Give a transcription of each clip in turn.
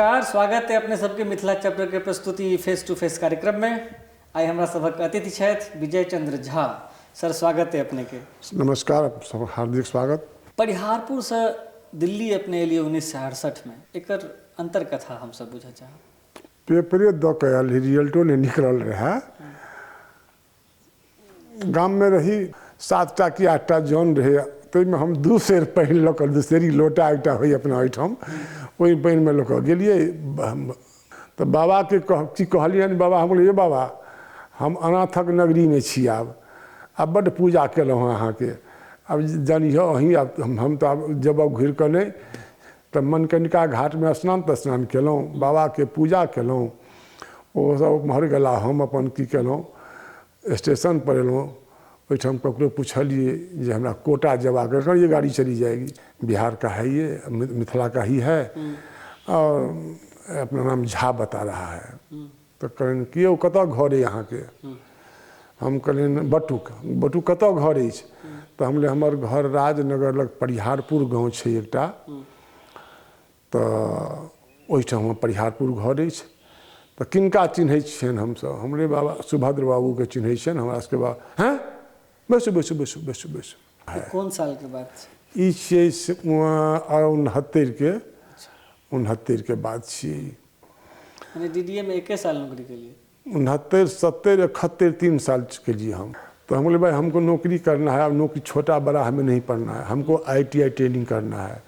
नमस्कार, स्वागत है अपने सबके मिथिला चैप्टर के प्रस्तुति फेस टू फेस कार्यक्रम में। आइ हमरा सभक अतिथि छथि विजय चंद्र झा सर, स्वागत है अपने के। नमस्कार, सब हार्दिक स्वागत। परिहारपुर से दिल्ली अपने एलियै 1968 में, एकर अंतरकथा हम सब बुझऽ चाहब। पेपरे दऽ कऽ आयल रही, रिजल्टो नहि निकलल रहए। गाममे रही, 7टा कि 8टा जन रहै, ताहिमे हम 2 सेर पानि लऽ कऽ, 2 सेरी लोटा एकटा होइए अपना ओहिठाम, ओहि पानिमे लऽ कऽ गेलियै। तऽ बाबाके कह की कहलियनि, बाबा, हम कहलियै, बाबा, हम अनाथक नगरीमे छी, आब आब बड्ड पूजा केलहुँ हँ अहाँके, आब जानिहऽ अहीँ, आब हम तऽ आब जेबऽ घुरि कऽ नहि। तऽ मनकनिका घाटमे स्नान तस्नान केलहुँ, बाबाके पूजा केलहुँ, ओसभ ओम्हर गेला। हम अपन की केलहुँ, स्टेशनपर एलहुँ, ओहिठाम ककरो पुछलियै जे हमरा कोटा जेबाक अछि। ये गाड़ी चली जाएगी, बिहार का है, ये मिथिला का ही है और अपना नाम झा बता रहा है। तऽ कहलनि कि यौ, कतऽ घर अइ अहाँके? हम कहलियनि बटुक। बटुक कतऽ घर अछि? तऽ हम हमर घर राजनगर लग परिहारपुर गाँव छै एकटा, तऽ ओहिठाम हमर परिहारपुर घर अछि। तऽ किनका चिन्है छियनि हमसभ? हमरे बाबा सुभद्र बाबूके चिन्है छियनि हमरा सबके बाबा। हँ, बैसू बैसू बैसू बैसू बैसू। कोन सालके बात छै? ई छियै 69के, 69के बात छियै। मने डीडीए में एके साल नौकरी केलिए? 69, 70, 71, 3 साल के लिए हम। तो हम बोले, भाई, हमको नौकरी करना है, अब नौकरी छोटा बड़ा हमें नहीं पढ़ना है, हमको आईटीआई ट्रेनिंग करना है।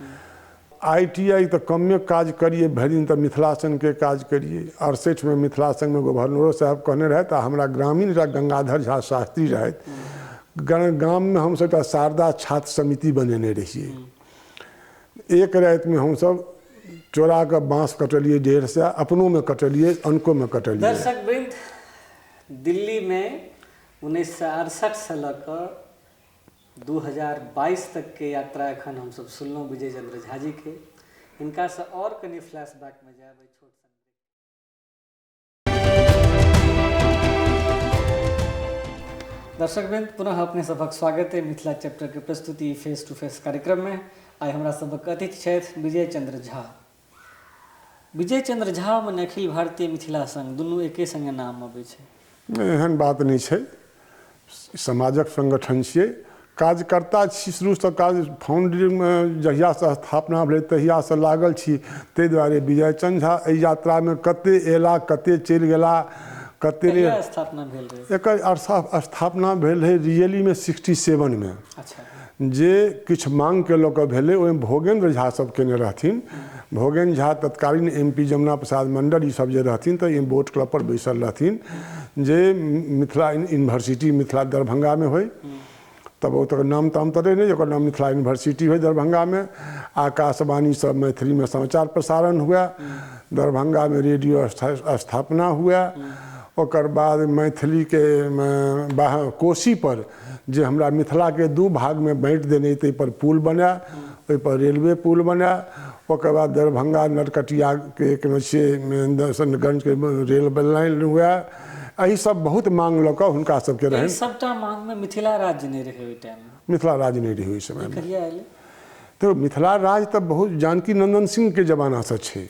आईटीआई तऽ कमे काज करिए भरि दिन, तऽ मिथिला संघके काज करिए। 68मे मिथिला संघमे गवर्नरो साहब कहने रहथि आ हमरा ग्रामीण एकटा गंगाधर झा शास्त्री रहथि। गाममे हमसभ एकटा शारदा छात्र समिति बनेने रहियै। एक रातिमे हमसभ चोरा कऽ बाँस कटलियै 150, अपनोमे कटलियै, अनकोमे कटलियै। दर्शक वृंद, दिल्ली में 1968 से लऽ कऽ 2022 तक के यात्रा एखन हमसभ सुनलहुँ विजय चंद्र झा जी के। हिनकासँ आओर कनि फ्लैश बैक में जायब एहि छोट सन। दर्शक वृंद, पुनः अपने सभक स्वागत है मिथिला चैप्टर के प्रस्तुति फेस टू फेस कार्यक्रम में। आइ हमरा सभक अतिथि छथि विजय चंद्र झा। विजय चंद्र झा मने अखिल भारतीय मिथिला संघ, दुनू एके संगे नाम अबै छै। एहन बात नहि छै। समाजक संगठन छियै, कार्यकर्ता छी शुरूसँ। काज फाउंडरीमे जहियासँ स्थापना भेलै तहियासँ लागल छी। ताहि दुआरे विजय चंद्र झा एहि यात्रामे कते अयला, कते चलि गेला, कते कहिया स्थापना भेल रहै? एकर स्थापना भेल रहै रियलीमे 67मे। जे किछु माँगके लऽ कऽ भेलै, ओहिमे भोगेन्द्र झा सब केने रहथिन। भोगेन्द्र झा तत्कालीन एमपी जमुना प्रसाद मंडल, ई सब जे रहथिन, तऽ ई बोट क्लब पर बैसल रहथिन जे मिथिला यूनिवर्सिटी मिथिला दरभंगामे होइ। तब ओतऽ नाम ताम तऽ रहै नहि, ओकर नाम मिथिला यूनिवर्सिटी होइ दरभंगामे, आकाशवाणीसँ मैथिलीमे समाचार प्रसारण हुए, दरभंगामे रेडियो स्थापना हुए। ओकर बाद मैथिलीके कोसी पर जे हमरा मिथिलाके दू भागमे बाँटि देने, ताहिपर पुल बनाए, ओहिपर रेलवे पुल बनाए। ओकर बाद दरभंगा नरकटियाके केने छियै गंजके रेल लाइन हुए। एहि सब बहुत मांग लऽ कऽ हुनका सबके ई रहनि। सबटा मांग में मिथिला राज्य नहि रहै ओहि टाइम में? मिथिला राज्य नहि रहै ओहि समयमे। कहिया एलै? तऽ मिथिला राज्य तऽ बहुत जानकी नन्दन सिंहके जमानासँ छै।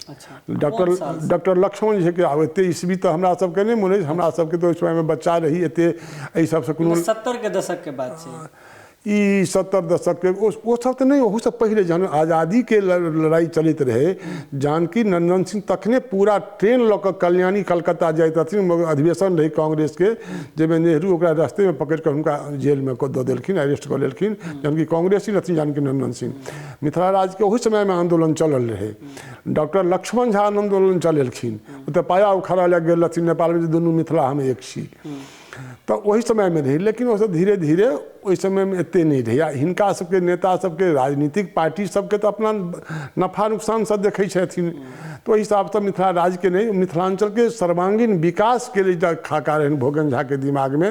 डॉक्टर कोन साल से? डॉक्टर लक्ष्मण जी के। आब एते ईस्वी तऽ हमरा सबके नहि मोन अछि, हमरा सबके तऽ ओहि समयमे बच्चा रही, एते एहि सबसँ कोनो 70 के दशक के बात छै। ई 70 दशकके ओ ओ सब तऽ नहि, ओहूसँ पहिले जहन आजादीके लड़ाइ चलैत रहै, जानकी नन्दन सिंह तखने पूरा ट्रेन लऽ कऽ कल्याणी कलकत्ता जाइत रहथिन। मगर अधिवेशन रहै कांग्रेसके, जाहिमे नेहरू ओकरा रस्तेमे पकड़ि कऽ हुनका जेलमे कऽ दऽ देलखिन, अरेस्ट कऽ लेलखिन, जहन कि कांग्रेसी रहथिन जानकी नन्दन सिंह। मिथिला राज्यके ओहि समयमे आन्दोलन चलल रहै। डॉक्टर लक्ष्मण झा आन्दोलन चलेलखिन, ओतऽ पाया उखाड़ऽ लए गेल रहथिन नेपालमे जे दुनू मिथिला हम एक छी। तऽ ओहि समयमे रहै, लेकिन ओसभ धीरे धीरे ओहि समयमे एतेक नहि रहै। आ हिनका सबके नेता सबके, राजनीतिक पार्टी सबके तऽ अपना नफा नुकसानसँ देखै छथिन, तऽ ओहि हिसाबसँ मिथिला राज्यके नहि, मिथिलाञ्चलके सर्वांगीण विकासके लेल एकटा खाका रहनि भोगन झाके दिमागमे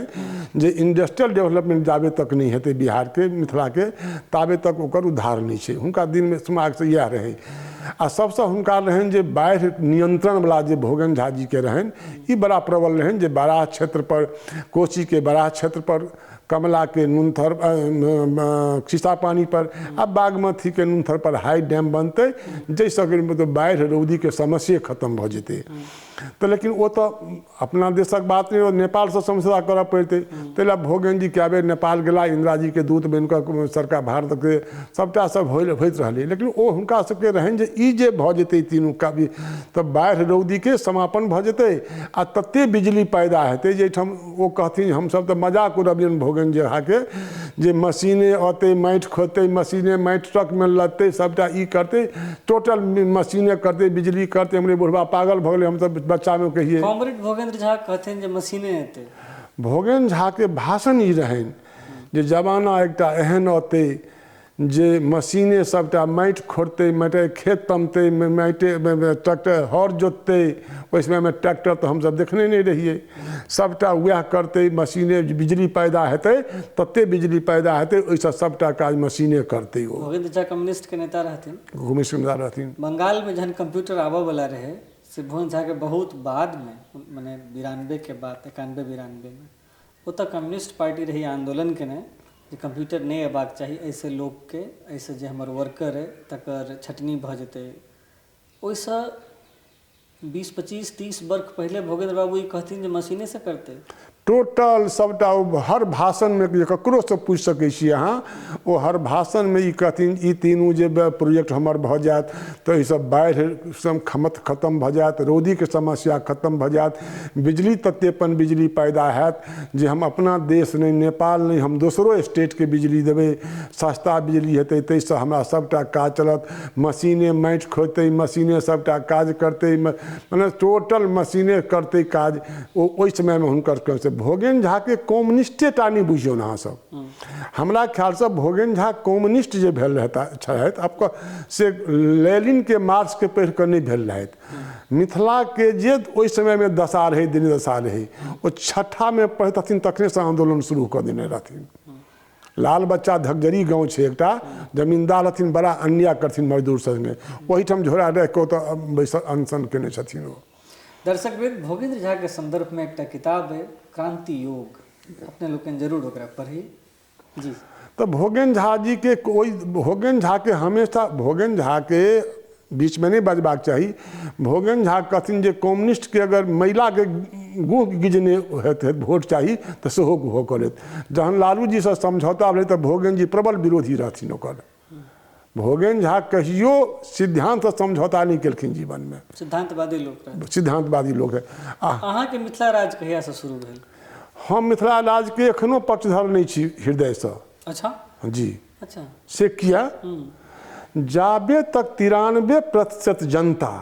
जे इंडस्ट्रियल डेवलपमेंट जाबे तक नहि हेतै बिहारके, मिथिलाके, ताबे तक ओकर उद्धार नहि छै। हुनका दिनमे दिमागसँ इएह रहै। आ सबसँ हुनका रहनि जे बाढ़ि नियंत्रणवला जे भोगन झा जीके रहनि, ई बड़ा प्रबल रहनि जे बराह क्षेत्र पर, कोसीके बराह क्षेत्र पर कमलाके नुनथर खिस्सा पानी पर आ बागमतीके नुनथर पर हाई डैम बनतै, जाहिसँ कि मतलब बाढ़ि रौदीके समस्ये खतम भऽ जेतै। तऽ लेकिन ओ तऽ अपना देशक बात नहि, नेपालसँ समझौता करऽ पड़तै। ताहि लए भोगेन जी कए बेर नेपाल गेला, इंदिरा जीके दूत बनि कऽ सरकार भारतके सभटा सब होइत रहलै। लेकिन ओ हुनका सबके रहनि जे ई जे भऽ जेतै तीनू काबी तऽ बाढ़ि रौदीके समापन भऽ जेतै आ तते बिजली पैदा हेतै जे एहिठाम ओ कहथिन हमसब तऽ मजाक उड़बियनि भोगेन झाके जे मशीने अतै माटि खोदतै, मशीने माटि ट्रकमे लदतै, सबटा ई करतै, टोटल मशीने करतै, बिजली करतै। हमरे बुढ़बा पागल भऽ गेलै, हमसब बच्चामे कहिए। कॉमरेड भोगेंद्र झा कहथिन जे मशीने एतै। भोगेंद्र झाके भाषण ई रहनि जे जमाना एकटा एहन अतै जे मशीने सबटा माटि खोदतै, माटि खेत तमतै, माटि ट्रैक्टर हर जोततै। ओहि समयमे ट्रैक्टर तऽ हमसब देखने नहि रहियै। सबटा वएह करतै, मशीने बिजली पैदा हेतै, तते बिजली पैदा हेतै ओहिसँ सबटा काज मशीने करतै। ओ भोगेंद्र झा कम्युनिस्ट के नेता रहथिन। कम्युनिस्ट नेता रहथिन। बंगालमे जहन कंप्यूटर आबऽ वला रहै से भोगेंद्र झाके बहुत बादमे, मने 92 के बाद, 91 92 ओतऽ कम्युनिस्ट पार्टी रही आन्दोलन केने जे कंप्यूटर नहि अयबाक चाही, एहिसँ लोकके, एहिसँ जे हमर वर्कर अइ तकर छटनी भऽ जेतै। ओहिसँ 20 25 30 वर्ष पहिले भोगेंद्र बाबू ई कहथिन जे मशीनेसँ करतै। टोटल सबटा ओ हर भाषणमे, जे ककरोसँ पूछि सकै छी अहाँ, ओ हर भाषणमे ई कहथिन ई तीनू जे प्रोजेक्ट हमर भऽ जायत तऽ एहिसँ बाढ़ि सब खतम भऽ जायत, रौदीके समस्या खतम भऽ जायत, बिजली ततेपन बिजली पैदा हैत जे हम अपना देश नहि, नेपाल नहि, हम दोसरो स्टेटके बिजली देबै, सस्ता बिजली हेतै, ताहिसँ हमरा सबटा काज चलत, मशीने माटि खोदतै, मशीने सबटा काज करतै, मने टोटल मशीने करतै काज। ओ ओहि समयमे हुनकर भोगेन झाके कम्युनिस्टे टा नहि बुझियौ ने अहाँसब। हमरा ख्यालसँ भोगेन झा कम्युनिस्ट जे भेल रहता छथि आपके से लेनिनके मार्क्सके पढ़ि कऽ नहि भेल रहथि। मिथिलाके जे ओहि समयमे दशा रहै, दिन दशा रहै, ओ छठामे पढ़ैत रहथिन तखनेसँ आन्दोलन शुरू कऽ देने रहथिन। लाल बच्चा धकजरी गाँव छै एकटा, जमींदार रहथिन, बड़ा अन्याय करथिन मजदूर संगे, ओहिठाम झोरा राखि कऽ ओतऽ बैसल अनशन केने छथिन ओ। दर्शकवृंद, भोगेंद्र झा के संदर्भ में एकटा किताब है क्रांति योग, अपने लोकनि जरूर ओकरा पढ़ी। जी। तऽ भोगेन झा जी के ओहि भोगेन झा के हमेशा भोगेन झा के बीचमे नहि बजबाक चाही। भोगेन झा कहथिन जे कम्युनिस्टके अगर महिलाके गुह गिजने हेतै वोट चाही तऽ सेहो हो कऽ लेत। जहन लालू जीसँ समझौता भेलै तऽ भोगेन जी प्रबल विरोधी रहथिन ओकर। भोगेन झा कहियो सिद्धान्तसँ समझौता नहि केलखिन जीवनमे। सिद्धांतवादी लोक रहै। सिद्धांतवादी लोक है। आ अहाँके मिथिला राज्य कहियासँ शुरू भेल? हम मिथिला राज्यके एखनो पक्षधर नहि छी हृदयसँ। अच्छा। जी। अच्छा। से किया? जाबे तक 93% जनता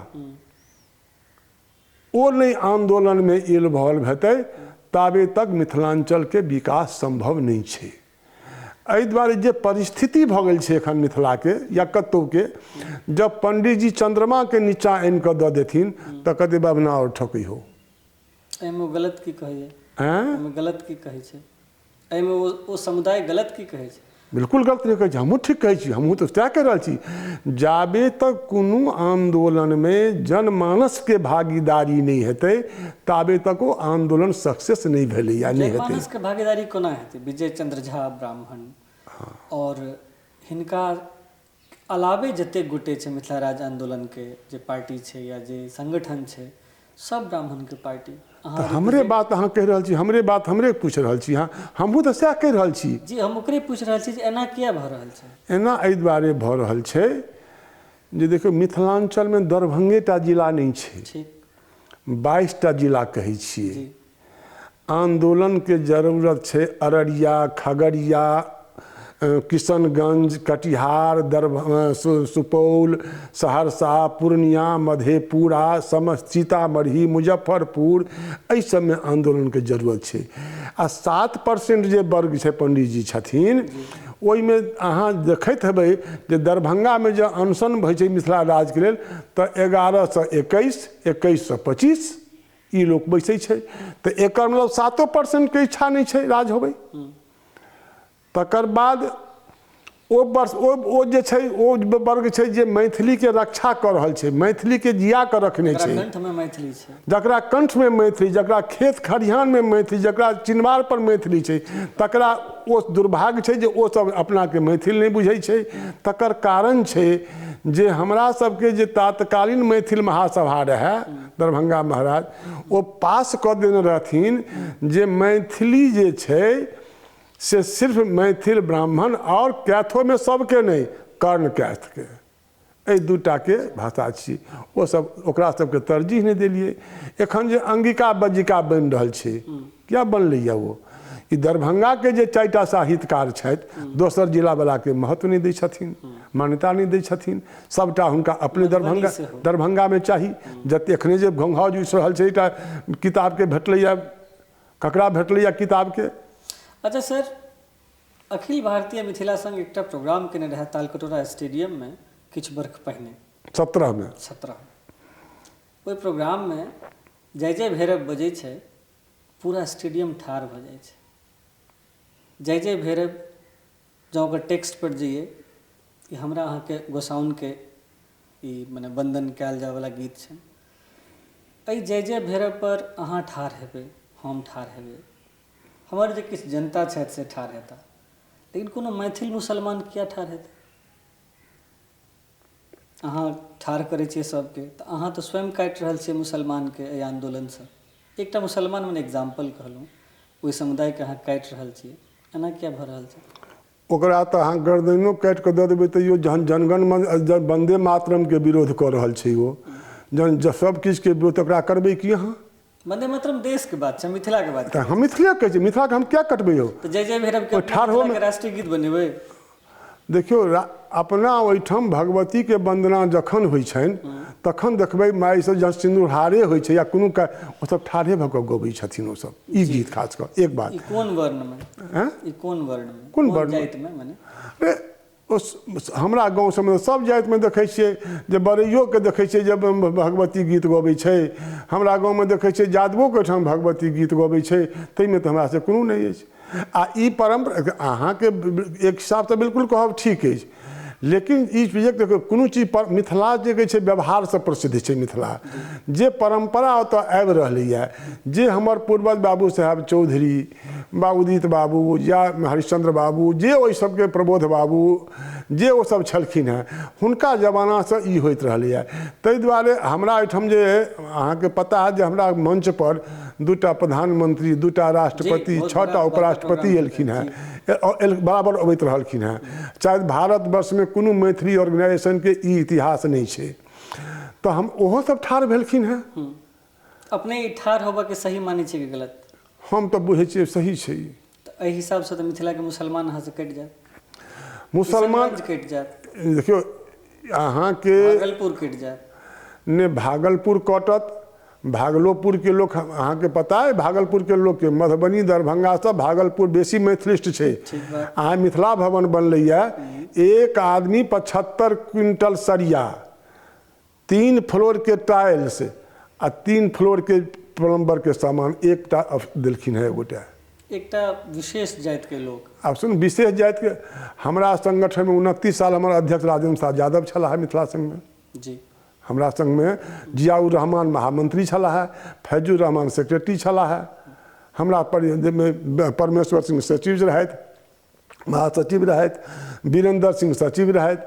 ओ नहि आन्दोलनमे इन्वॉल्व हेतै ताबे तक मिथिलाञ्चलके विकास सम्भव नहि छै। एहि दुआरे जे परिस्थिति भऽ गेल छै एखन मिथिलाके या कतहुके, जब पंडीजी चंद्रमाके नीचाँ आनि कऽ दऽ देथिन तऽ कहतै बभना आओर ठकै हो। एहिमे ओ गलत की कहैए? आँय? एहिमे गलत की कहै छै? एहिमे ओ समुदाय गलत की कहै छै? बिल्कुल गलत नहि कहै छी, हमहूँ ठीक कहै छी, हमहूँ तऽ सएह कहि रहल छी। जाबे तक कोनो आन्दोलनमे जनमानसके भागीदारी नहि हेतै ताबे तक ओ आन्दोलन सक्सेस नहि भेलैया, नहि हेतै। जनमानसके भागीदारी कोना हेतै? विजय चंद्र झा ब्राह्मण और हिनका अलावे जतेक गोटे छै मिथिला राज्य आन्दोलनके जे पार्टी छै या जे संगठन छै, सब ब्राह्मणके पार्टी। तऽ अहाँ हमरे बात अहाँ कहि रहल छी, हमरे बात हमरे पूछि रहल छी अहाँ, हमहूँ तऽ सएह कहि रहल छी। जी, हम ओकरे पूछि रहल छी जे एना किया भऽ रहल छै? एना एहि दुआरे भऽ रहल छै जे देखियौ मिथिलाञ्चलमे दरभंगे टा जिला नहि छै, ठीक, 22टा जिला कहै छियै। जी। आन्दोलनके जरूरत छै अररिया, खगड़िया, किशनगंज, कटिहार, सुपौल, सहरसा, पूर्णिया, मधेपुरा, सीतामढ़ी, मुजफ्फरपुर, एहि सबमे आन्दोलनके जरूरत छै। आ 7% जे वर्ग छै पंडीजी छथिन ओहिमे अहाँ देखैत हेबै जे दरभंगामे जे अनशन होइ छै मिथिला राज्यके लेल तऽ 11 से 21, 21 से 25 ई लोक बैसै छै। तऽ एकर मतलब 7% के इच्छा नहि छै राज होबै। तकर बाद ओ वर्ष ओ जे छै ओ वर्ग छै जे मैथिलीके रक्षा कऽ रहल छै, मैथिलीके जिया कऽ रखने छै, कंठमे मैथिली छै, जकरा कंठमे मैथिली, जकरा खेत खरिहानमे मैथिली, जकरा चिनवार पर मैथिली छै, तकरा ओ दुर्भाग्य छै जे ओ सब अपनाके मैथिल नहि बुझै छै। तकर कारण छै जे हमरा सबके जे तात्कालीन मैथिल महासभा रहै दरभंगा महाराज, ओ पास कऽ देने रहथिन जे मैथिली जे छै से सिर्फ मैथिल ब्राह्मण और कैथोमे सबके नहि, कर्ण कैथके, एहि दूटाके भाषा छी। ओ सब ओकरा सबके तरजीह नहि देलियै। एखन जे अंगिका बज्जिका बनि रहल छै, किया बनलैए ओ? ई दरभंगाके जे 4टा साहित्यकार छथि, दोसर जिलावलाके महत्व नहि दै छथिन, मान्यता नहि दै छथिन, सबटा हुनका अपने दरभंगामे चाही। जते एखने जे घोंघाउज उठि रहल छै एकटा किताबके भेटलैए, ककरा भेटलैए किताबके? अच्छा सर, अखिल भारतीय मिथिला संघ एकटा प्रोग्राम केने रहै तालकटोरा स्टेडियममे किछु बर्ख पहिने, 17 में। ओहि प्रोग्राममे जय जय भैरव बजै छै, पूरा स्टेडियम ठाढ़ भऽ जाइ छै। जय जय भैरव जँ ओकर टेक्स्ट पर जइए, ई हमरा अहाँके गोसाउनके ई मने वंदन कयल जायवला गीत छै। एहि जय जय भैरव पर अहाँ ठाढ़ हेबै, हम ठाढ़ हेबै, हमर जे किछु जनता छथि से ठाढ़ हेता, लेकिन कोनो मैथिल मुसलमान किया ठाढ़ हेतै? अहाँ ठाढ़ करै छियै सबके, तऽ अहाँ तऽ स्वयं काटि रहल छियै मुसलमानके एहि आन्दोलनसँ। एकटा मुसलमान मने एग्जाम्पल कहलहुँ, ओहि समुदायके अहाँ काटि रहल छियै, एना किया भऽ रहल छै? ओकरा तऽ अहाँ गर्दनो काटि कऽ दऽ देबै तैयो जहन जनगण मन वन्दे मातरमके विरोध कऽ रहल छै ओ, जहन सब किछुके विरोध, ओकरा करबै की अहाँ? वंदे मातरम देश के बात छै, मिथिला के बात तऽ हम मिथिले कहै छी, मिथिलाके हम किया कटबै यौ? तऽ जय जय भैरव के ठाढ़ हो राष्ट्रीय गीत बनेबै। देखियौ, अपना ओहिठाम भगवतीके वन्दना जखन होइ छनि तखन देखबै माय सब जहन सिन्दूरहारे होइ छै या कोनो ओ सब ठाढ़े भऽ कऽ गबै छथिन ओ सब ई गीत, खास कऽ एक बात। ई कोन वर्णमे? ई कोन वर्णमे? कोन वर्ण जातिमे? मने ओ हमरा गाँव सबमे सब जातिमे देखै छियै जे बरैयोके देखै छियै जे भगवती गीत गबै छै, हमरा गाँवमे देखै छियै यादवोके ओहिठाम भगवती गीत गबै छै, ताहिमे तऽ हमरा से कोनो नहि अछि। आ ई परम्परा अहाँके एक हिसाबसँ बिल्कुल कहब ठीक अछि, लेकिन ई देखियौ कोनो चीज पर मिथिला जे कहै छै व्यवहारसँ प्रसिद्ध छै। मिथिला जे परम्परा ओतऽ आबि रहलैए, जे हमर पूर्वज बाबू साहेब चौधरी बा उदित बाबू या हरिश्चंद्र बाबू, जे ओहि सबके प्रबोध बाबू जे ओ सब छलखिन हेँ, हुनका जमानासँ ई होइत रहलैए। ताहि दुआरे हमरा एहिठाम जे अहाँके पता है जे हमरा मंच पर 2टा प्रधानमंत्री, 2टा राष्ट्रपति, 6टा उपराष्ट्रपति एलखिन हेँ, बराबर अबैत रहलखिन हेँ। चाहे भारतवर्षमे कोनो मैथिली ऑर्गेनाइजेशनके ई इतिहास नहि छै, तऽ हम ओहो सब ठाढ़ भेलखिन हेँ। अपने ई ठाढ़ होबऽके सही मानै छियै कि गलत? हम तऽ बुझै छियै सही छै। तऽ एहि हिसाबसँ तऽ मिथिलाके मुसलमान अहाँसँ कटि जायत, मुसलमान कटि जायत। देखियौ अहाँके भागलपुर कटि जायत, ने भागलपुर कटत, भागलोपुरके लोक अहाँके पता है, भागलपुरके लोकके मधुबनी दरभंगा सब भागलपुर बेसी मैथिलिस्ट छै। अहाँ मिथिला भवन बनलैए, एक आदमी 75 क्विंटल सरिया, 3 फ्लोरके टाइल्स आ 3 फ्लोरके प्लम्बरके सामान एकटा देलखिन हेँ एगोटा, एकटा विशेष जातिके लोक। आब सुन, विशेष जातिके हमरा संगठनमे 29 साल हमर अध्यक्ष राजेंद्र प्रसाद यादव छलाह मिथिला संघमे जी। हमरा संघमे जियाउर रहमान महामंत्री छलाह, फैजुर रहमान सेक्रेटरी छलाह, हमरा परमेश्वर सिंह सचिव रहथि, महासचिव रहथि, वीरेंद्र सिंह सचिव रहथि,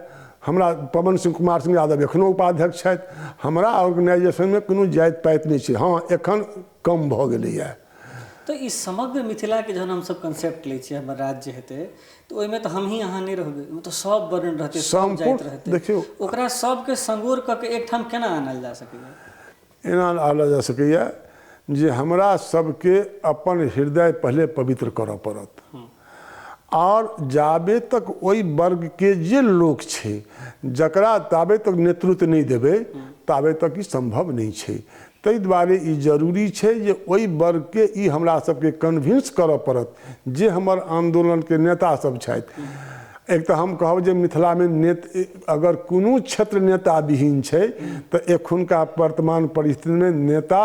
हमरा पवन सिंह कुमार सिंह यादव एखनो उपाध्यक्ष छथि। हमरा ऑर्गेनाइजेशनमे कोनो जाति पाति नहि छै। हँ, एखन कम भऽ गेलैए। तऽ ई समग्र मिथिलाके जहन हमसब कंसेप्ट लै छियै, हमर राज्य हेतै, तऽ ओहिमे तऽ हमही अहाँ नहि रहबै, ओहिमे तऽ सब वर्ण रहतै, सब जाति रहतै। देखियौ ओकरा सबके संगोर कऽ के एकठाम केना आनल जा सकैए? एना आनल जा सकैए जे हमरा सबके अपन हृदय पहिले पवित्र करऽ पड़त, और जाबे तक ओहि वर्गके जे लोक छै जकरा ताबे तक नेतृत्व नहि देबै ताबे तक ई सम्भव नहि छै। ताहि दुआरे ई जरूरी छै जे ओहि वर्गके ई हमरा सबके कन्विन्स करऽ पड़त जे हमर आन्दोलनके नेता सब छथि। एक तऽ हम कहब जे मिथिलामे अगर कोनो क्षेत्र नेता विहीन छै तऽ एखुनका वर्तमान परिस्थितिमे नेता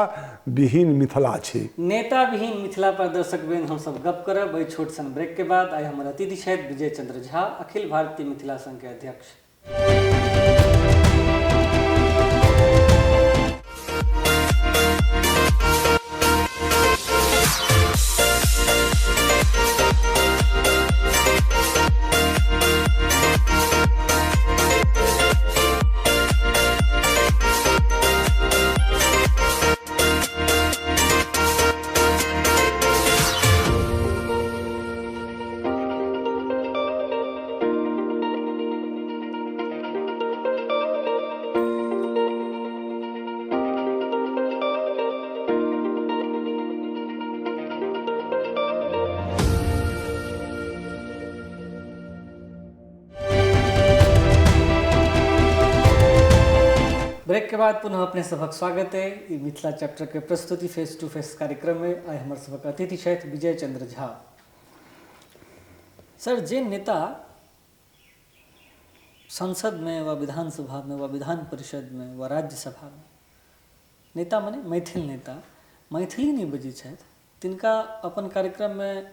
विहीन मिथिला छै। नेता विहीन मिथिला पर दर्शक वृंद हमसब गप करब एहि छोट सन ब्रेक के बाद। आइ हमर अतिथि छथि विजय चंद्र झा, अखिल भारतीय मिथिला संघ के अध्यक्ष। ब्रेक के बाद पुनः अपने सबक स्वागत है ई मिथिला चैप्टर के प्रस्तुति फेस टू फेस कार्यक्रम में। आइ हमर सबक अतिथि छथि विजय चंद्र झा। सर, जे नेता संसद में वा विधानसभा में वा विधान परिषद में वा राज्यसभा में नेता मने मैथिल नेता मैथिली नहीं बजै छथि, तिनका अपन कार्यक्रम में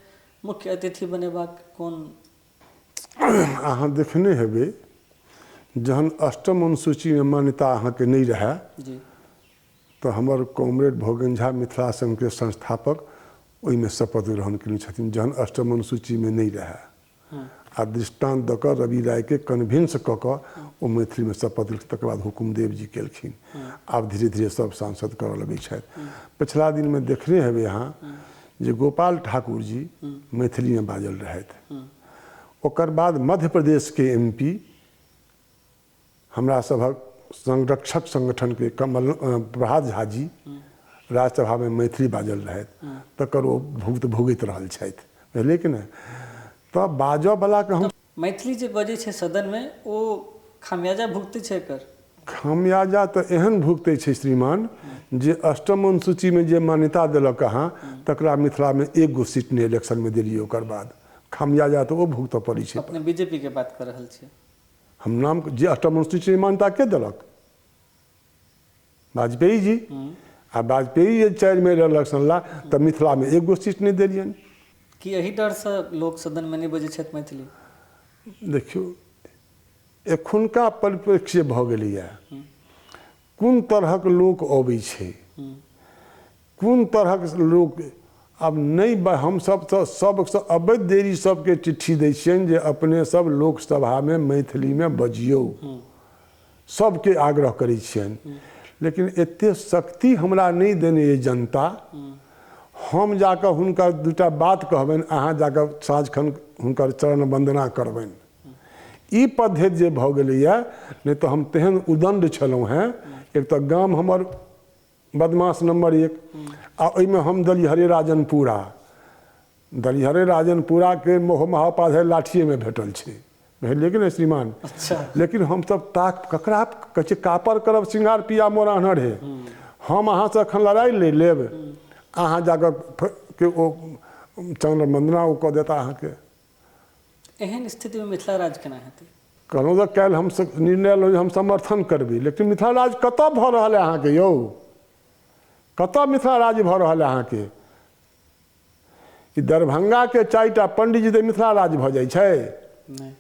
मुख्य अतिथि बनेबाक कोन? अहाँ देखने हेबै जहन अष्टम अनुसूचीमे मान्यता अहाँके नहि रहए जी, तऽ हमर कॉमरेड भोगन झा मिथिला संघके संस्थापक ओहिमे शपथ ग्रहण केने छथिन जहन अष्टम अनुसूचीमे नहि रहए। आ दृष्टान्त दऽ कऽ रवि रायके कन्विंस कऽ कऽ ओ मैथिलीमे शपथ लेलखिन। तकर बाद हुकुमदेव जी केलखिन। आब धीरे धीरे सब सांसद करऽ लगै छथि। पछिला दिनमे देखने हेबै अहाँ जे गोपाल ठाकुर जी मैथिलीमे बाजल रहथि। ओकर बाद मध्य प्रदेशके एम पी हमरा सभक संरक्षक संगठनके कमल प्रभात झा जी राज्यसभामे मैथिली बाजल रहथि, तकर ओ भुगत भोगैत रहल छथि। बुझलियै कि नहि? तऽ बाजऽवलाके हम मैथिली जे बजै छै सदनमे ओ खामियाजा भुगतै छै एकर? खामियाजा तऽ एहन भुगतै छै श्रीमान जे अष्टम अनुसूचीमे जे मान्यता देलक अहाँ, तकरा मिथिलामे एक गो सीट नहि इलेक्शनमे देलियै। ओकर बाद खामियाजा तऽ ओ भुगतऽ पड़ै छै। अपने बीजेपी के बात कऽ रहल छी? हम नाम जे अष्टम अनुसूचीमे मान्यता के देलक? वाजपेयी जी। आ वाजपेयी जे 4 बेर इलेक्शन ला तऽ मिथिलामे एक गो सीट नहि देलियनि। कि एहि डरसँ लोक सदनमे नहि बजै छथि मैथिली? देखियौ, एखुनका परिप्रेक्ष्य भऽ गेलैए, कोन तरहक लोक अबै छै, कोन तरहक लोक आब नहि। हमसब तऽ सबसँ अबैत देरी सबके चिट्ठी दै छियनि जे अपने सब लोकसभामे मैथिलीमे बजियौ, सबके आग्रह करै छियनि। लेकिन एते शक्ति हमरा नहि देने अइ जनता। हम जाकऽ हुनका दूटा बात कहबनि, अहाँ जाकऽ साँझ खन हुनकर चरण वन्दना करबनि। ई पद्धति जे भऽ गेलैए, नहि तऽ हम तेहन उदण्ड छलहुँ हेँ। एक तऽ गाम हमर बदमाश नंबर 1, आ ओहिमे हम दलिहरे राजनपुरा, दलिहरे राजनपुराके मोह महाउपाध्याय लाठिएमे भेटल छै। बुझलियै कि नहि श्रीमान? अच्छा। लेकिन हमसब ताक ककरा कहै छै, कापर करब श्रृंगार पिया मोर आन्हर हे। हम अहाँसँ एखन लड़ाइ ले लेब, अहाँ जाकऽ के ओ चन्द्र वन्दना ओ कऽ देता अहाँके। एहन स्थितिमे मिथिला राज्य केना हेतै? कहलहुँ तऽ काल्हि हम निर्णय लेलहुँ जे हम समर्थन करबै, लेकिन मिथिला राज्य कतऽ भऽ रहल है अहाँके यौ? कतऽ मिथिला राज्य भऽ रहल है अहाँके? ई दरभंगाके 4टा पंडीजी तऽ मिथिला राज्य भऽ जाइ छै? नहि।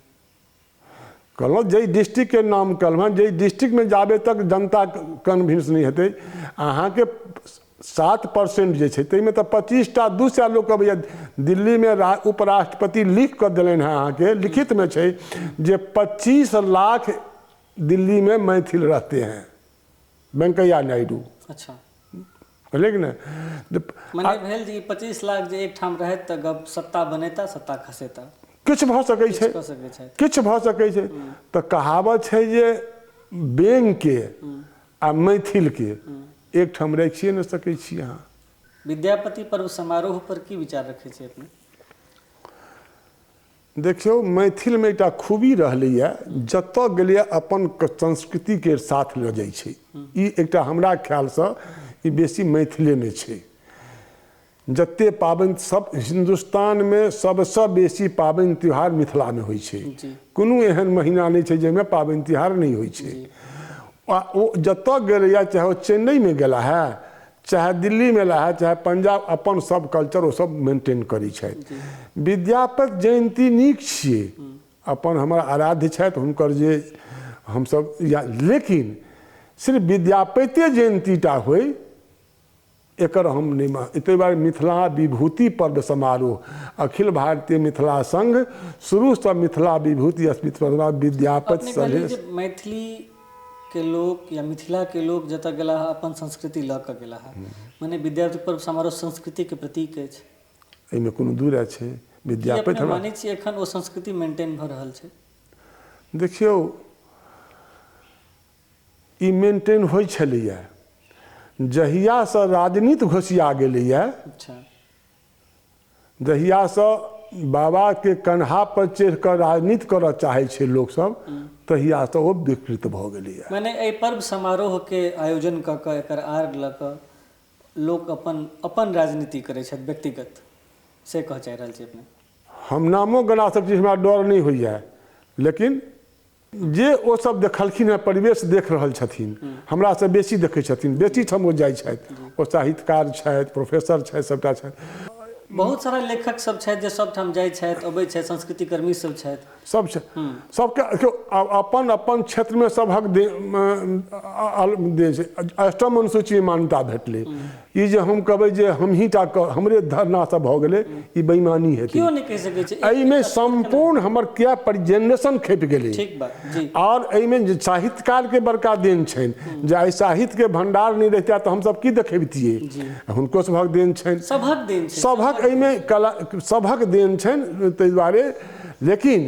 कहलहुँ जाहि डिस्ट्रिक्टके नाम कहलहुँ, जाहि डिस्ट्रिक्टमे जाबे तक जनता कन्विंस नहि हेतै, अहाँके 7% जे छै ताहिमे तऽ 25टा 200 लोक अबैए। दिल्लीमे उपराष्ट्रपति लिख कऽ देलनि हेँ अहाँके, लिखितमे छै जे 25 लाख दिल्लीमे मैथिल रहते हैं, वेंकैया नायडू। अच्छा। बुझलियै कि नहि? मने भेल जे 25 लाख जे एकठाम रहत तऽ गप सत्ता बनेता, सत्ता खसेता, किछु भऽ सकै छै, किछु भऽ सकै छै। तऽ कहावत छै जे बेंगके आ मैथिलके एकठाम राखिए नहि सकै छी अहाँ। विद्यापति पर्व समारोह पर की विचार रखै छी अपने? देखियौ, मैथिलमे एकटा खूबी रहलैए, जतऽ गेलैए अपन संस्कृतिके साथ लऽ जाइ छै। ई एकटा हमरा ख्यालसँ ई बेसी मैथिलेमे छै। जते पाबनि सब हिन्दुस्तानमे सबसँ बेसी पाबनि त्योहार मिथिलामे होइ छै। कोनो एहन महीना नहि छै जाहिमे पाबनि त्योहार नहि होइ छै। आ ओ जतऽ गेलैए, चाहे ओ चेन्नईमे गेला है, चाहे दिल्लीमे रहए चाहे पंजाब, अपन सब कल्चर ओ सब मेंटेन करै छथि। विद्यापति जयन्ती नीक छियै, अपन हमर आराध्य छथि, हुनकर जे हमसब या, लेकिन सिर्फ विद्यापतिए जयन्ती टा होइ एकर हम नहि मान। ताहि दुआरे मिथिला विभूति पर्व समारोह अखिल भारतीय मिथिला संघ शुरूसँ मिथिला विभूति स्मृति पर्व विद्यापति सलहेश। मैथिली के लोक या मिथिला के लोक जतऽ गेला अपन संस्कृति लऽ कऽ गेला, मने विद्यापति पर्व समारोह संस्कृति के प्रतीक अछि, एहिमे कोनो दूर छै? विद्यापति मानै छी एखन ओ संस्कृति मेंटेन भऽ रहल छै? देखियौ, ई मेंटेन होइ छलैया जहियासँ राजनीति घोसिया गेलैया, जहियासँ बाबाके कन्हा पर चढ़ि कऽ राजनीति करऽ चाहै छै लोकसब, तहियासँ ओ विकृत भऽ गेलैया। माने एहि पर्व समारोहके आयोजन कऽ कऽ एकर आर लऽ कऽ लोक अपन अपन राजनीति करै छथि व्यक्तिगत, से कहऽ चाहि रहल छी अपने? हम नामो गना सकै छी, हमरा डर नहि होइया, लेकिन जे ओ सब देखलखिन हेँ, परिवेश देख रहल छथिन, हमरासँ बेसी देखै छथिन, बेसी ठाम ओ जाइ छथि, ओ साहित्यकार छथि, प्रोफेसर छथि, सबटा छथि। बहुत सारा लेखक सब छथि जे सब ठाम जाइ छथि, अबै छथि, संस्कृतिकर्मी सब छथि, सब छै, सबके अपन अपन क्षेत्रमे सबहक दे छै। अष्टम अनुसूचीमे मान्यता भेटलै, ई जे हम कहबै जे हमही टा हमरे धरना सब भऽ गेलै, ई बेईमानी हेतै। केओ नहि कहि सकै छै। एहिमे सम्पूर्ण हमर क्या जेनरेशन खेप गेलै। ठीक बात जी। और एहिमे जे साहित्यकारके बड़का देन छनि, जे आइ साहित्यके भंडार नहि रहितै तऽ हमसब की देखेबतियै, हुनको सभक देन छनि, सभक देन छै, सभक एहिमे कला सभक देन छनि, ताहि दुआरे। लेकिन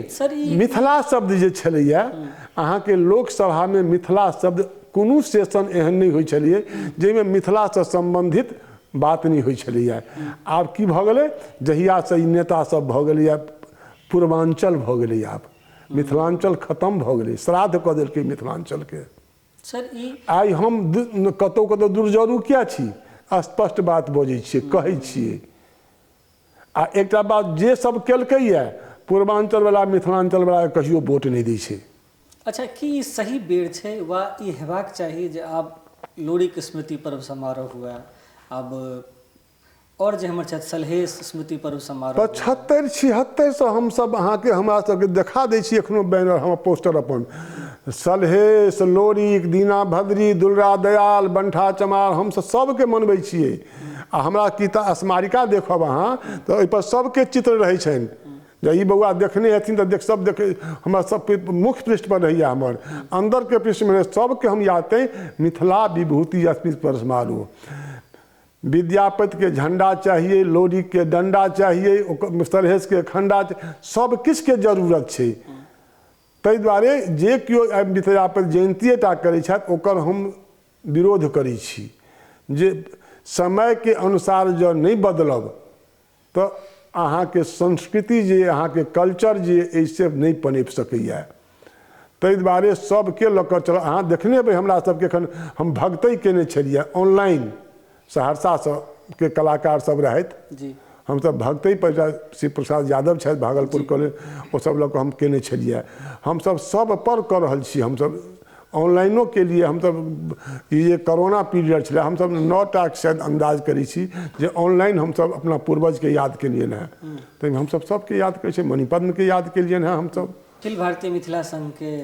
मिथिला शब्द जे छलैया अहाँके लोकसभामे मिथिला शब्द कोनो सेशन एहन नहि होइ छलैए जाहिमे मिथिलासँ सम्बन्धित बात नहि होइ छलैए। आब की भऽ गेलै, जहियासँ ई नेता सब भऽ गेलैए, पूर्वाञ्चल भऽ गेलै, आब मिथिलाञ्चल खतम भऽ गेलै, श्राद्ध कऽ देलकै मिथिलाञ्चलके। सर ई आइ हम कतहु कतहु दुर्जरू किया छी, स्पष्ट बात बजै छियै, कहै छियै। आ एकटा बात जे सब केलकैए पूर्वाञ्चलवला मिथिलाञ्चलवला कहियो वोट नहि दै छै। अच्छा, की ई सही बेर छै वा ई हेबाक चाही जे आब लोरिक स्मृति पर्व समारोह हुए, आब और जे हमर छथि सलहेश स्मृति पर्व समारोह? 75 76 हमसब अहाँके हमरा सबके देखा दै छी एखनो बैनर, हमर पोस्टर अपन सलहेश, लोरिक, दीना भद्री, दुलरा दयाल, बंठा चमार, हमसब सबके मनबै छियै। आ हमरा किताब स्मारिका देखब अहाँ तऽ ओहिपर सबके चित्र रहै छनि, जे ई बौआ देखने हेथिन तऽ देख सब देख, हमरा सब मुख्य पृष्ठ पर रहैया, हमर अन्दरके पृष्ठमे सबके हम याद। तैं मिथिला विभूति स्मृति पर्व समारोह, विद्यापतिके झंडा चाहिए, लोरिकके डंडा चाहिए, ओकर सलहेशके खंडा, सब किछुके जरूरत छै। ताहि दुआरे जे केओ विद्यापति जयन्तिए टा करै छथि ओकर हम विरोध करै छी। जे समयके अनुसार जँ नहि बदलब तऽ अहाँके संस्कृति जे अहाँके कल्चर जे एहिसँ नहि पनपि सकैए। ताहि दुआरे सबके लऽ कऽ चल। अहाँ देखने हेबै हमरा सबके एखन हम भगतै केने छलियै ऑनलाइन, सहरसासँ के कलाकार सब रहथि जी, हमसब भगतै पर शिव प्रसाद यादव छथि भागलपुर कॉलेज, ओ सब लऽ कऽ हम केने छलियै। हमसब सब पर कऽ रहल छी, हमसब ऑनलाइनो केलिए। हमसब ई जे कोरोना पीरियड छलै हमसब 9 टा शायद अन्दाज करै छी जे ऑनलाइन हमसब अपना पूर्वजके याद केलियनि हेँ। ताहिमे हमसब सबके याद करै छी, मणिपद्मके याद केलियनि हेँ हमसब। अखिल भारतीय मिथिला संघके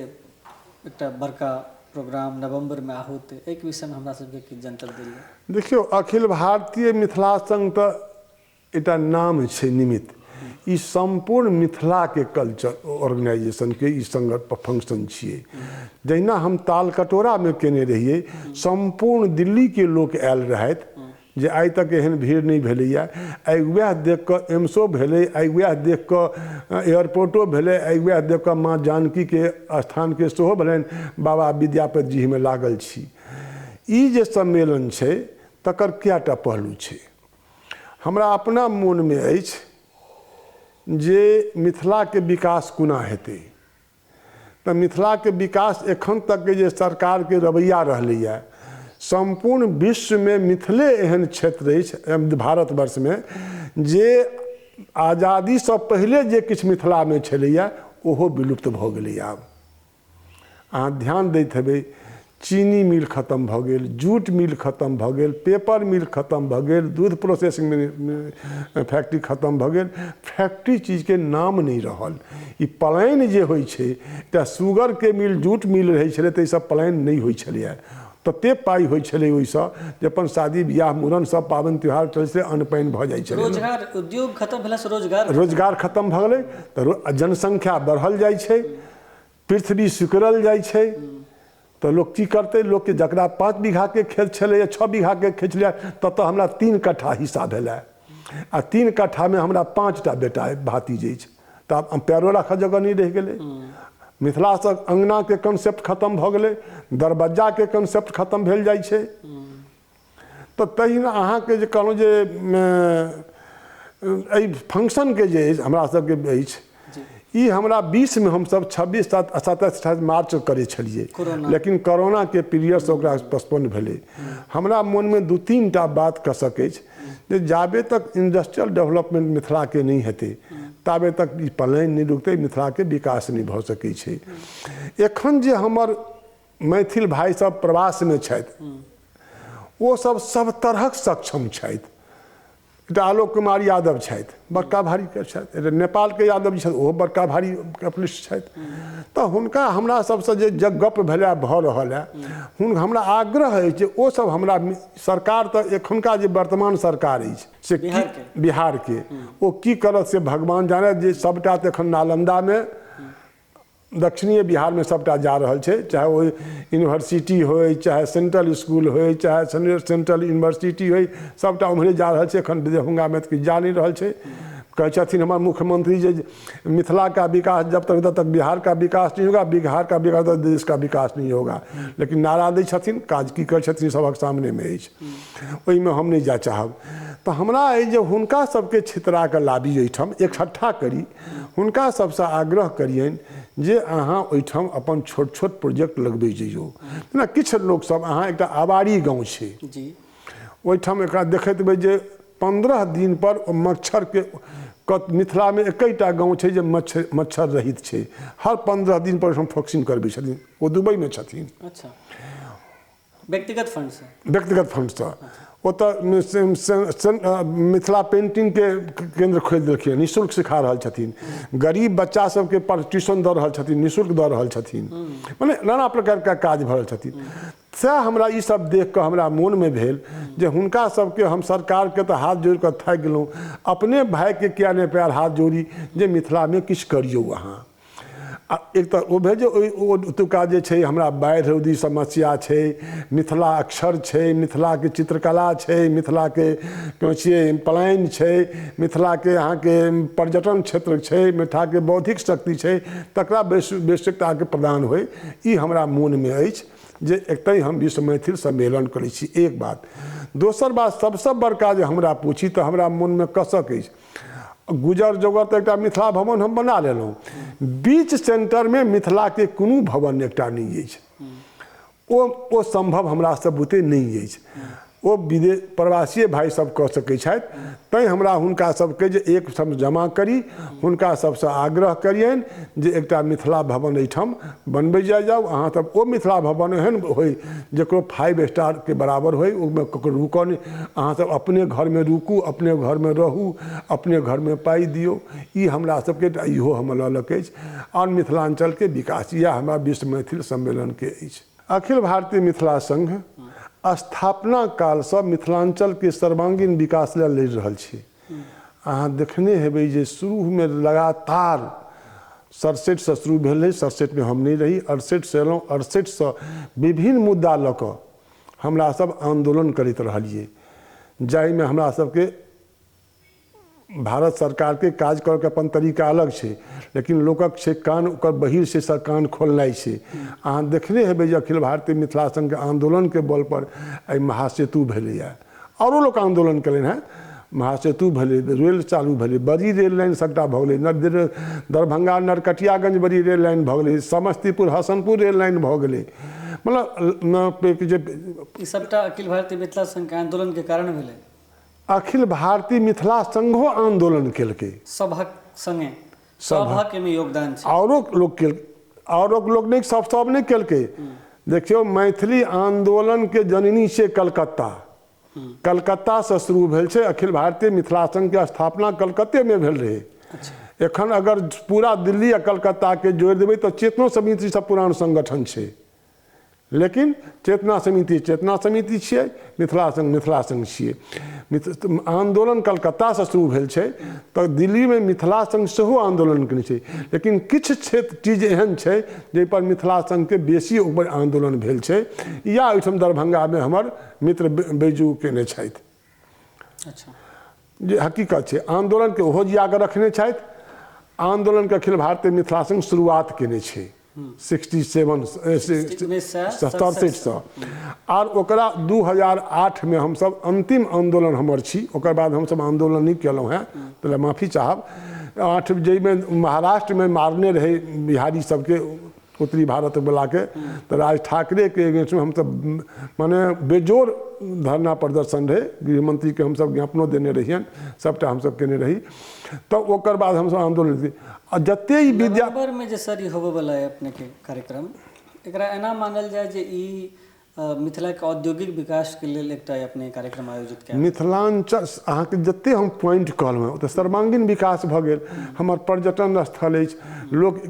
एकटा बड़का प्रोग्राम नवम्बरमे आहूत, एहिके विषयमे हमरा सबके किछु जनतब देल जाय। देखियौ, अखिल भारतीय मिथिला संघ तऽ एकटा नाम छै निमित्त, ई सम्पूर्ण मिथिलाके कल्चर ऑर्गेनाइजेशनके ई संग फंक्शन छियै। जहिना हम तालकटोरामे केने रहियै, सम्पूर्ण दिल्लीके लोक आयल रहथि, जे आइ तक एहन भीड़ नहि भेलैए। आइ वएह देख कऽ एम्सो भेलै, आइ वएह देख कऽ एयरपोर्टो भेलै, आइ वएह देख कऽ माँ जानकीके स्थानके सेहो भेलनि, बाबा विद्यापति जीमे लागल छी। ई जे सम्मेलन छै तकर कएटा पहलू छै। हमरा अपना मोनमे अछि जे मिथिलाके विकास कोना हेतै, तऽ मिथिलाके विकास एखन तकके जे सरकारके रवैया रहलैए, सम्पूर्ण विश्वमे मिथिले एहन क्षेत्र अछि भारतवर्षमे जे आजादीसँ पहिले जे किछु मिथिलामे छलैए ओहो विलुप्त भऽ गेलैए। आब अहाँ ध्यान दैत हेबै, चीनी मिल खतम भऽ गेल, जूट मिल खतम भऽ गेल, पेपर मिल खतम भऽ गेल, दूध प्रोसेसिंग फैक्ट्री खतम भऽ गेल। फैक्ट्री चीजके नाम नहि रहल। ई पलायन जे होइ छै, एकटा शुगरके मिल, जूट मिल रहै छलै, ताहिसँ पलायन नहि होइ छलैए। तते पाइ होइ छलै ओहिसँ जे अपन शादी बियाह मूड़न सब पाबनि त्योहार चलै छलै, अन्न पानि भऽ जाइ छलै। रोजगार, उद्योग खतम भेलासँ रोजगार रोजगार खतम भऽ गेलै। तऽ जनसंख्या बढ़ल जाइ छै, पृथ्वी सिकुड़ल जाइ छै। तऽ लोक की करतै? लोकके जकरा 5 बीघाके खेत छलैए, 6 बीघाके खेत छलैए, ततऽ हमरा 3 कट्ठा हिस्सा भेलै आ 3 कट्ठामे हमरा 5टा बेटा भातिज अछि, तऽ आब पैरो राखऽ जगह नहि रहि गेलै। मिथिलासँ अङ्गनाके कॉन्सेप्ट खतम भऽ गेलै, दरबज्जाके कॉन्सेप्ट खतम भेल जाइ छै। तऽ तहिना अहाँके जे कहलहुँ जे एहि फंक्शनके जे अछि हमरा सबके अछि, ई हमरा 20 में हमसब 26, 7, 27, 28 मार्च करै छलियै, लेकिन कोरोनाके पीरियडसँ ओकरा पोस्टपोन भेलै। हमरा मोनमे 2-3 टा बात कसक अछि जे जाबे तक इंडस्ट्रियल डेवलपमेंट मिथिलाके नहि हेतै ताबे तक ई पलायन नहि रुकतै, मिथिलाके विकास नहि भऽ सकै छै। एखन जे हमर मैथिल भाइ सब प्रवासमे छथि, ओ सब सब तरहक सक्षम छथि। एकटा आलोक कुमार यादव छथि, बड़का भारीके छथि। एकटा नेपालके यादव छथि, ओहो बड़का भारी कैपिटलिस्ट छथि। तऽ हुनका हमरा सबसँ जे गप भेलै भऽ रहल है, हुनका हमरा आग्रह अछि जे ओ सब हमरा सरकार, तऽ एखुनका जे वर्तमान सरकार अछि से बिहारके, ओ की करत से भगवान जाने। जे सबटा तऽ एखन नालन्दामे, दक्षिणीय बिहारमे सबटा जा रहल छै, चाहे ओ यूनिवर्सिटी होइ, चाहे सेंट्रल स्कूल होइ, चाहे सेंट्रल यूनिवर्सिटी होइ, सबटा उम्हरे जा रहल छै। एखन दरभंगामे तऽ किछु जा नहि रहल छै। कहै छथिन हमर मुख्यमंत्री जे मिथिला का विकास जब तक तब तक बिहार का विकास नहीं होगा, बिहार का विकास तब देश का विकास नहीं होगा। लेकिन नारा दै छथिन, काज की करै छथिन सबक सामनेमे अछि, ओहिमे हम नहि जाय चाहब। तऽ हमरा अइ जे हुनका सबके छितरा कऽ लाबी, ओहिठाम इकट्ठा करी, हुनका सबसँ आग्रह करियनि जे अहाँ ओहिठाम अपन छोट छोट प्रोजेक्ट लगबै जइयौ। जेना किछु लोकसब, अहाँ एकटा आबारी गाँव छै ओहिठाम, एकरा देखैत हेबै जे 15 दिन पर मच्छरके, मिथिलामे एकैटा गाँव छै जे मच्छर रहित छै। हर 15 दिन पर ओहिठाम फॉक्सिंग करबै छथिन, ओ दुबईमे छथिन। अच्छा, व्यक्तिगत फंडसँ? व्यक्तिगत फंडसँ। ओतऽ मिथिला पेंटिंगके केंद्र खोलि देलखिन, निःशुल्क सिखा रहल छथिन। गरीब बच्चा सबके पर ट्यूशन दऽ रहल छथिन, निःशुल्क दऽ रहल छथिन। मने नाना प्रकारके काज भऽ रहल छथिन। सएह हमरा ईसब देख कऽ हमरा मोनमे भेल जे हुनका सबके हम सरकारके तऽ हाथ जोड़ि कऽ थाकि गेलहुँ, अपने भाइके किया नहि पैर हाथ जोड़ी जे मिथिलामे किछु करियौ अहाँ। आ एक तऽ ओ भेल जे ओहि ओतुका जे छै हमरा बाढ़ि रौदी समस्या छै, मिथिला अक्षर छै, मिथिलाके चित्रकला छै, मिथिलाके कहै छियै पलायन छै, मिथिलाके अहाँके पर्यटन क्षेत्र छै, मिथिलाके बौद्धिक शक्ति छै, तकरा वैश्विकताके प्रदान होइ, ई हमरा मोनमे अछि जे एतहि हम विश्व मैथिल सम्मेलन करै छी। एक बात। दोसर बात सबसँ बड़का जे हमरा पूछी तऽ हमरा मोनमे कसक अछि, गुजर जोगर तऽ एकटा मिथिला भवन हम बना लेलहुँ, बीच सेंटरमे मिथिलाके कोनो भवन एकटा नहि अछि। ओ सम्भव हमरा सब बुते नहि अछि, ओ विदेश प्रवासीय भाइ सब कऽ सकै छथि। तैँ हमरा हुनका सबके जे एक ठाम जमा करी, हुनका सबसँ आग्रह करियनि जे एकटा मिथिला भवन एहिठाम बनबै जाइ जाउ अहाँ सब। ओ मिथिला भवन एहन होइ जकरो 5 स्टारके बराबर होइ, ओहिमे ककरो रुकऽ नहि, अहाँ सब अपने घरमे रुकू, अपने घरमे रहू, अपने घरमे पाइ दियौ। ई हमरा सबके इहो हमर ललक अछि आओर मिथिलाञ्चलके विकास, इएह हमरा विश्व मैथिल सम्मेलनके अछि। अखिल भारतीय मिथिला संघ स्थापना कालसँ मिथिलाञ्चलके सर्वांगीण विकास लेल लड़ि रहल छी। अहाँ देखने हेबै जे शुरूमे लगातार 67सँ शुरू भेल रहै, 67मे हम नहि रही, 68सँ एलहुँ, 68सँ विभिन्न मुद्दा लऽ कऽ हमरा सब आन्दोलन करैत रहलियै, जाहिमे हमरा सबके भारत सरकारके काज करऽके अपन तरीका अलग छै, लेकिन लोकक छै कान ओकर बहिर छै, सर कान खोलनाइ छै। अहाँ देखने हेबै जे अखिल भारतीय मिथिला संघके आन्दोलनके बल पर एहि महासेतु भेलैए, आओरो लोक आन्दोलन केलनि हेँ। महासेतु भेलै, रेल चालू भेलै, बड़ी रेल लाइन सबटा भऽ गेलै, दरभंगा नरकटियागंज बड़ी रेल लाइन भऽ गेलै, समस्तीपुर हसनपुर रेल लाइन भऽ गेलै, मतलब जे ई सबटा अखिल भारतीय मिथिला संघके आन्दोलनके कारण भेलै। अखिल भारतीय मिथिला संघो आन्दोलन केलकै, सभक संगे सभक एहिमे योगदान छै। आओरो लोक केल, आओरो लोक नहि, सब नहि केलकै। देखियौ, मैथिली आन्दोलनके जननी छै कलकत्ता। कलकत्तासँ शुरू भेल छै। अखिल भारतीय मिथिला संघके स्थापना कलकत्तेमे भेल रहै। एखन अगर पूरा दिल्ली आ कलकत्ताके जोड़ि देबै तऽ चेतनो समिति सब पुरान संगठन छै, लेकिन चेतना समिति चेतना समिति छियै, मिथिला संघ मिथिला संघ छियै। आन्दोलन कलकत्तासँ शुरू भेल छै, तऽ दिल्लीमे मिथिला संघ सेहो आन्दोलन केने छै, लेकिन किछु क्षेत्र चीज एहन छै जाहिपर मिथिला संघके बेसी ओकर आन्दोलन भेल छै। या ओहिठाम दरभंगामे हमर मित्र बैजू केने छथि। अच्छा, जे हकीकत छै, आन्दोलनके ओहो जिया कऽ रखने छथि। आन्दोलनके अखिल भारतीय मिथिला संघ शुरुआत केने छै 67 67सँ, आर ओकरा 2008मे हमसब अन्तिम आन्दोलन हमर छी। ओकर बाद हमसब आन्दोलन नहि केलहुँ हेँ, ताहि माफी चाहब। 8 जाहिमे महाराष्ट्रमे मारने रहै बिहारी सबके, उत्तरी भारतवलाके, तऽ राज ठाकरेके अगेंस्टमे हमसब माने बेजोड़ धरना प्रदर्शन रहै। गृहमंत्रीके हमसब ज्ञापनो देने रहियनि, सबटा हमसब केने रही। तऽ ओकर बाद हमसब आन्दोलन आ जते ई विद्या नवम्बरमे जे सर ई होबयवला है अपनेके कार्यक्रम, एकरा एना मानल जाय जे ई मिथिलाके औद्योगिक विकासके लेल एकटा अपने कार्यक्रम आयोजित कयल। मिथिलांचल अहाँके जते हम पॉइंट कहलहुँ हेँ, ओतऽ सर्वांगीण विकास भऽ गेल। हमर पर्यटन स्थल अछि, लोक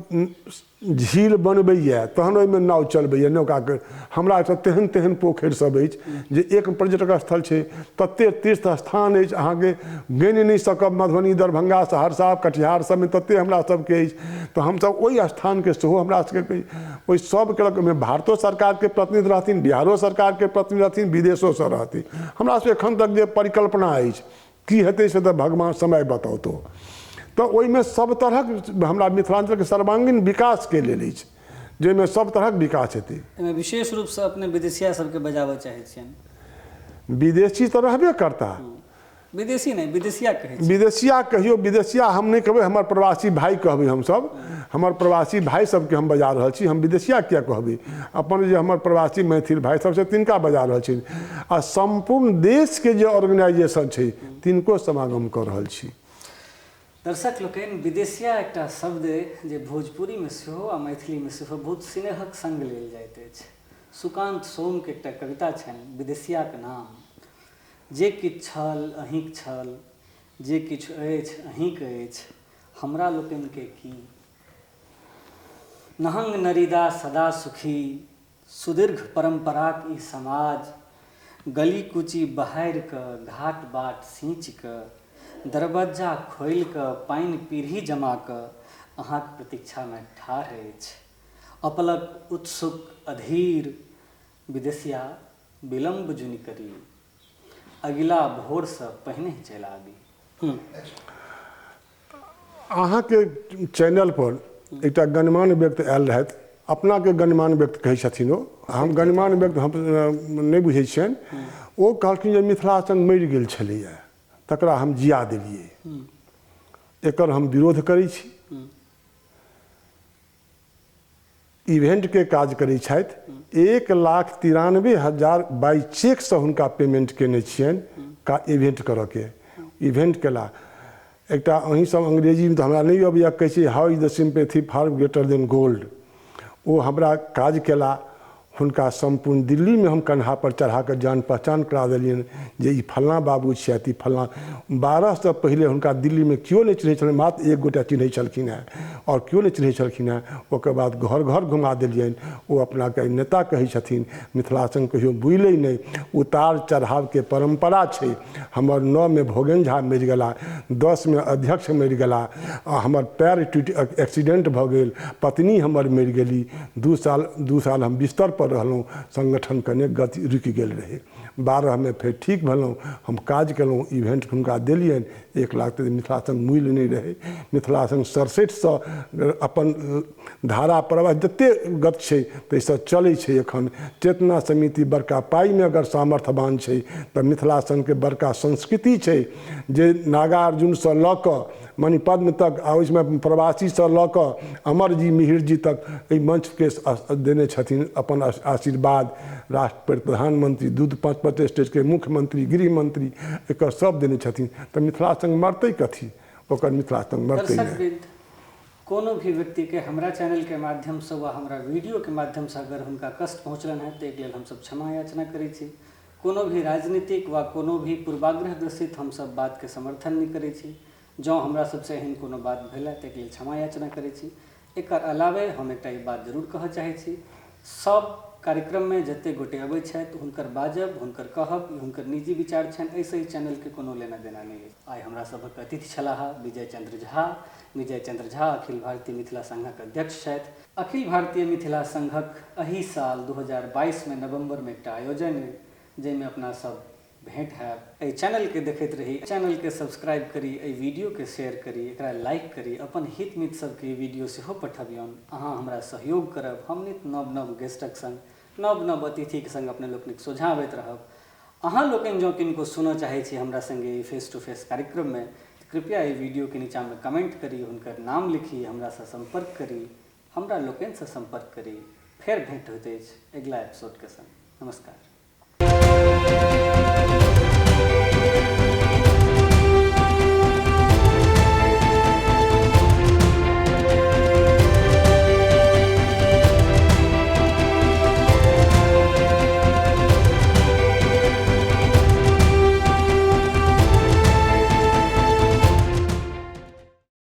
झील बनबैए तहन ओहिमे नाव चलबैए नौकाके। हमरा एतऽ तेहन तेहन पोखरि सब अछि जे एक पर्यटक स्थल छै, तते तीर्थ स्थान अछि अहाँके गनि नहि सकब। मधुबनी, दरभंगा, सहरसा, कटिहार सबमे तते हमरा सबके अछि। तऽ हमसब ओहि स्थानके सेहो हमरा सबके ओहि सबके ओहिमे भारतो सरकारके प्रतिनिधि रहथिन, बिहारो सरकारके प्रतिनिधि रहथिन, विदेशोसँ रहथिन। हमरा सबके एखन तक जे परिकल्पना अछि की हेतै से तऽ भगवान समय बतौतो। तऽ ओहिमे सब तरहक हमरा मिथिलांचलके सर्वांगीण विकासके लेल अछि, जाहिमे सब तरहक विकास हेतै। एहिमे विशेष रूपसँ अपने विदेशिया सबके बजाबऽ चाहै छियनि? विदेशी तऽ रहबे करता। विदेशी नहि, विदेशिया कहै छी। विदेशिया कहियौ, विदेशिया हम नहि कहबै, हमर प्रवासी भाइ कहबै हमसब। हमर प्रवासी भाइ सबके हम बजा रहल छी, हम विदेशिया किया कहबै? अपन जे हमर प्रवासी मैथिल भाइ सब छै तिनका बजा रहल छी। आ सम्पूर्ण देशके जे ऑर्गेनाइजेशन छै तिनको समागम कऽ रहल छी। दर्शक लोकनि, विदेशिया एकटा शब्द जे भोजपुरीमे सेहो आ मैथिलीमे सेहो बहुत स्नेहक संग लेल जाइत अछि। सुकान्त सोमके एकटा कविता छनि विदेशियाके नाम। जे किछु छल अहीँक छल, जे किछु अछि अहीँक अछि, हमरा लोकनिके की। नहंग नरीदा सदा सुखी, सुदीर्घ परम्पराक ई समाज, गली कुची बहारि कऽ घाट बाट सींच कऽ, दरबज्जा खोलि कऽ पानि पीढ़ी जमा कऽ अहाँक प्रतीक्षामे ठाढ़ अछि। अपलक उत्सुक अधीर विदेशिया विलम्ब जुनि करी, अगिला भोरसँ पहिने चलि आबी। अहाँके चैनल पर एकटा गणमान्य व्यक्ति आयल रहथि, अपनाके गणमान्य व्यक्ति कहै छथिन ओ, हम गणमान्य व्यक्ति हम नहि बुझै छियनि। ओ कहलखिन जे मिथिला संघ मरि गेल छलैए, तकरा हम जिया देलियै, एकर हम विरोध करै छी। इवेंटके काज करै छथि, 1,93,000 बाई चेकसँ हुनका पेमेंट केने छियनि का इवेंट करऽके। इवेंट केला एकटा अहीं सब अंग्रेजीमे तऽ हमरा नहि अबैए कहै छै, how is the sympathy far greater than gold. ओ हमरा काज केला, हुनका सम्पूर्ण दिल्लीमे हम कन्हा पर चढ़ा कऽ जान पहचान करा देलियनि जे ई फल्लाँ बाबू छथि, ई फल्लाँ। 12 सँ पहिले हुनका दिल्लीमे केओ नहि चिन्है छलनि, मात्र एक गोटा चिन्है छलखिन हेँ आओर केओ नहि चिन्है छलखिन हेँ। ओकर बाद घर घर घुमा देलियनि। ओ अपनाके नेता कहै छथिन। मिथिला संघ कहियो बुझलै नहि, उतार चढ़ावके परम्परा छै। हमर 9मे भोगेन झा मरि गेला, 10मे अध्यक्ष मरि गेला, आ हमर पैर टूटि एक्सीडेंट भऽ गेल, पत्नी हमर मरि गेली, 2 साल हम बिस्तर पर रहलहुँ, संगठन कने गति रुकि गेल रहै। 12मे फेर ठीक भेलहुँ, हम काज केलहुँ, इवेंट हुनका देलियनि। 1 लाख तऽ मिथिला संघ मूल्य नहि रहै। मिथिला संघ 67सँ अपन धारा प्रवाह जते गत छै ताहिसँ चलै छै। एखन चेतना समिति बड़का पाइमे अगर सामर्थ्यवान छै तऽ मिथिला संघके बड़का संस्कृति छै जे नागार्जुनसँ लऽ कऽ मणिपद्म तक आ ओहिमे प्रवासीसँ लऽ कऽ अमरजी मिहिरजी तक एहि मंचके देने छथिन अपन आशीर्वाद। राष्ट्र प्रधानमंत्री, 2-5 स्टेटके मुख्यमंत्री, गृहमंत्री, एकर सब देने छथिन। तऽ मिथिला संघ मरतै कथी? ओकर मिथिला संघ मरतै नहि। कोनो भी व्यक्तिके हमरा चैनलके माध्यमसँ वा हमरा वीडियोके माध्यमसँ अगर हुनका कष्ट पहुँचलनि हेँ तऽ एहिके लेल हमसभ क्षमा याचना करै छी। कोनो भी राजनीतिक वा कोनो भी पूर्वाग्रह ग्रसित हमसभ बातके समर्थन नहि करै छी। जँ हमरा सभसँ एहन कोनो बात भेल तऽ एहिके लेल क्षमा याचना करै छी। एकर अलावे हम एकटा ई बात जरूर कहऽ चाहै छी, सभ कार्यक्रममे जतेक गोटे अबै छथि हुनकर बाजब, हुनकर कहब, ई हुनकर निजी विचार छनि, एहिसँ ई चैनलके कोनो लेना देना नहि अछि। आइ हमरा सभक अतिथि छलाह विजय चंद्र झा। विजय चंद्र झा अखिल भारतीय मिथिला संघक अध्यक्ष छथि। अखिल भारतीय मिथिला संघक एहि साल 2022 मे नवम्बरमे एकटा आयोजन अइ जाहिमे अपना सब भेंट हैब। एहि चैनलके देखैत रही, चैनलके सब्सक्राइब करी, एहि वीडियोके शेयर करी, एकरा लाइक करी, अपन हित मित सबके ई वीडियो सेहो पठबियौन। अहाँ हमरा सहयोग करब, हम नित नव नव गेस्टक संग, नव नव अतिथिके संग अपने लोकनिक सोझाँ अबैत रहब। अहाँ लोकनि जँ किनको सुनऽ चाहै छी हमरा संगे ई फेस टू फेस कार्यक्रममे तऽ कृपया एहि वीडियोके नीचाँमे कमेंट करी, हुनकर नाम लिखी, हमरासँ सम्पर्क करी, हमरा लोकनिसँ सम्पर्क करी। फेर भेंट होइत अछि अगिला एपिसोडके संग। नमस्कार।